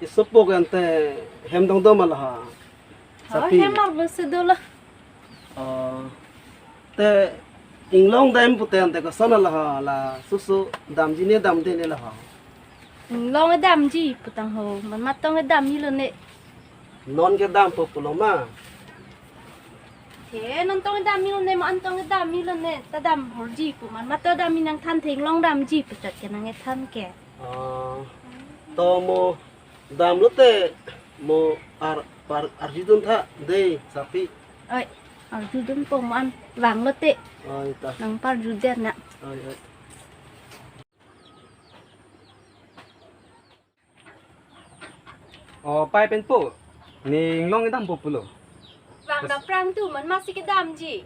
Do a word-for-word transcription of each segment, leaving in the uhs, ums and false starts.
Sopo ke ante hem dong dom ala ha. Sapi. Hem arlo si dolo. Oh. Te inglong dam pute ante koson ala ha, la susu damji ne damde ne la ha. Inglong damji putang ho, man matong damji lo ne. Non ke dampo pulo ma. He, non tong damji lo ne, ma an tong damji lo ne, ta dam horji pu, man matong damji nangthan the inglong damji pu chot ke nangthan ke. Ah, to mo damlote mo ar par arjudun tha de sapi. Oi, arjudunpo mo an vanglote. Oi ta. Nangparjudet na. Oi, oi. Oh, pai pen po. Ne inglong dampo pulo. Vang daprang tu, man masi kedamji.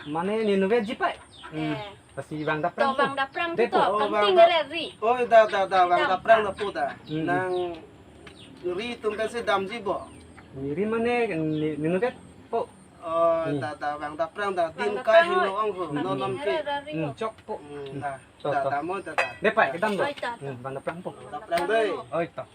Mane ne nuvetji pai. Hmm. Eh. Pasi vang daprang to po. Vang daprang tu de to, po. Oh, kangting vang da-, re ri. Oh, da, da, da, vang daprang da po da. Hmm. Nangri atum kan si damji bo. Ne ri mane ne, ne nuvet po. Oh, hmm, da, da, vang daprang da. Vang din daprang kai helo oi. Ong ho, hmm, non non ke. Kangting re ri. Hmm, chok po. Hmm, hmm, da. To, da, to. Da mo, da, da. De pai, kedam do. Oi, ta, ta. Hmm, vang daprang po. Daprang dei. Oi, to.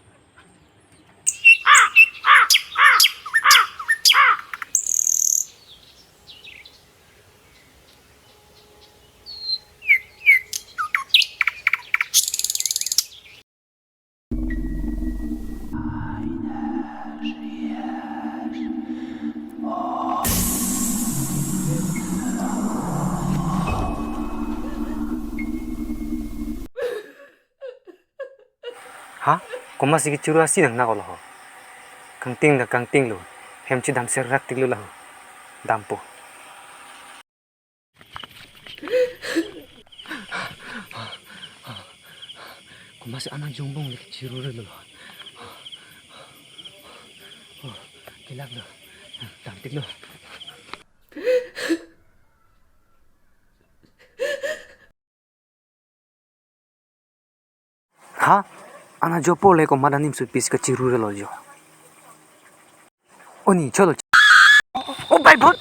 Ha? Komatsi kechuru asi nang nakolo ho. Kangting da kangting lo. Hem chedam serak tik lo la ho. Dampo. Komatsi anak jongbong le kechuru re lo. Oh, kelak lo. Dam tik lo. Ha? Anak jopo le komat anim sutpis kechuru re lo jo. Oni, cholo. Oh, bai bhot.